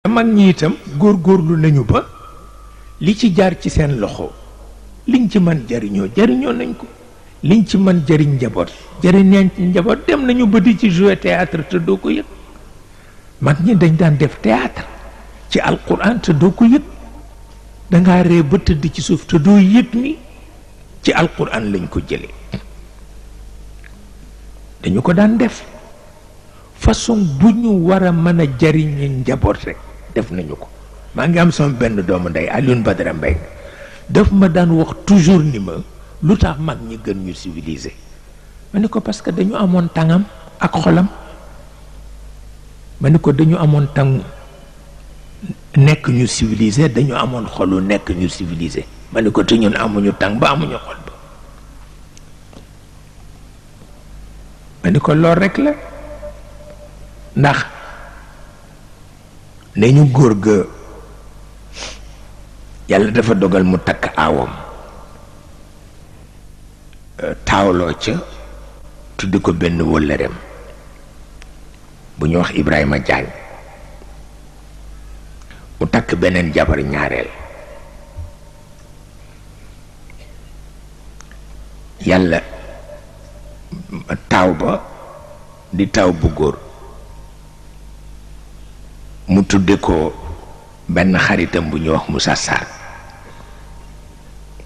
mag ñi itam góorgóorlu nañu ba li ci jaar ci seen loxo liñ ci mën jariñoo nañ ko, liñ ci mën jariñ njaboot jariñ ci njaboot. dem nañu ba di ci jouer théâtre te doo ko yëg. mag ñi dañ daan def théâtre ci alquran te doo ko yëg, dangaa ree ba tëdd ci suuf te doo yëg ni ci alquran lañ ko jëlee. dañu ko daan def façon bu ñu war a mën a jariñ njaboot rek def nañu ko. maa ngi am sama benn doomu ndey Alioune Badara Mbaye daf ma daan wax toujours ni ma lu tax mag ñi gën ñu civilisé. ma ni ko parce que dañu amoon tàngam ak xolam. ma ni ko dañu amoon tàng nekk ñu civilisé, dañu amoon xolu nekk ñu civilisé. ma ni ko te ñun amuñu tàng ba amuñu xol ba. ma ni ko lool rek la ndax ne ñu góor ga yàlla dafa dogal mu takk aawam taawloo ca tuddi ko benn wëllëreem bu ñu wax Ibrahima Diagne. mu takk beneen jabar ñaareel. yàlla taaw ba di taaw bu góor mu tudde ko benn xaritam bu ñuy wax Moussa Sarr.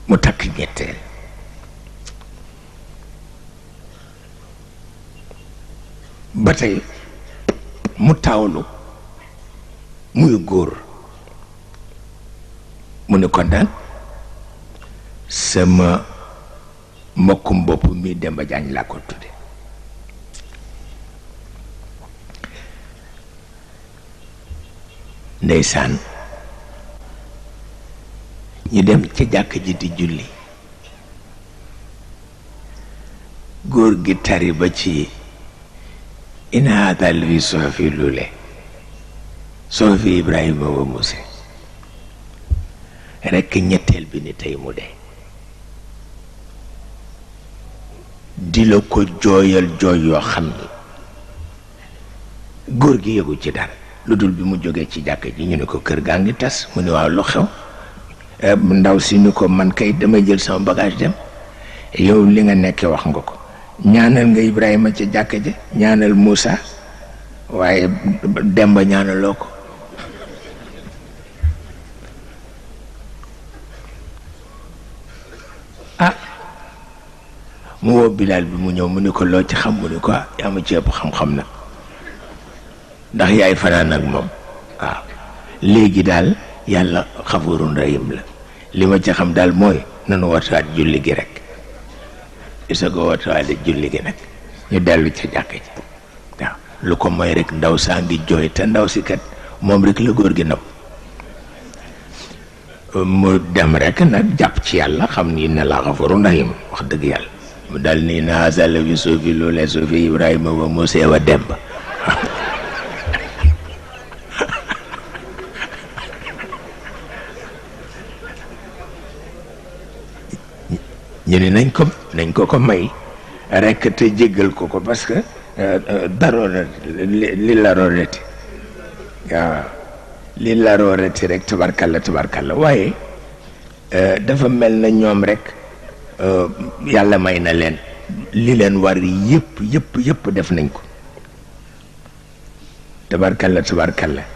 mu takk ñetteel. ba tey mu taawlu muy góor mu ne ko nag sama mbokkum bopp mi Demba Jaañ laa ko tudde. ndeysaan ñu dem ci jàkk ji di julli, góor gi tari ba ci in haada lafi suhufi lule suhufi Ibrahima wa Musa rekk ñetteel bi ni tey mu dee. di la ko jooyal jooy yoo xam ni góor gi yëgu ci dara lu dul bi mu jógee ci jàkk ji ñu ne ko kër gaa ngi tas. mu ne waaw lu xew. ndaw si ni ko man kay damay jël sama bagage dem. yow li nga nekkee wax nga ko, ñaanal nga Ibrahima ca jàkk ja, ñaanal Moussa, waaye Demba ñaanaloo ko. ah mu woo Bilal bi mu ñëw mu ni ko loo ci xam. mu ni ko yaa ma ci ëpp xam-xam na ndax yaay fanaan ak moom. waaw léegi daal yàlla xafurun rahim la, li ma ci xam daal mooy nanu wataat julli gi rek. isa ko watawaale julli gi nag ñu dellu ca jàkk ji. waaw lu ko mooy rek ndaw saa ngi jooy te ndaw si kat moom rek la góor gi naw. mu dem rek nag jàpp ci yàlla xam ni ne la xafurun rahim wax dëgg yàlla. mu dal nii na hasala fi suufi loolee suufi Ibrahima wa Musa wa Demba. ñu ne nañ ko may rekk te jéggal ko parce que daroora li larooreti. waaw li larooreti rek tabarkalla waaye dafa mel na ñoom rek yàlla may na leen li leen war yëpp def nañ ko tabarkalla.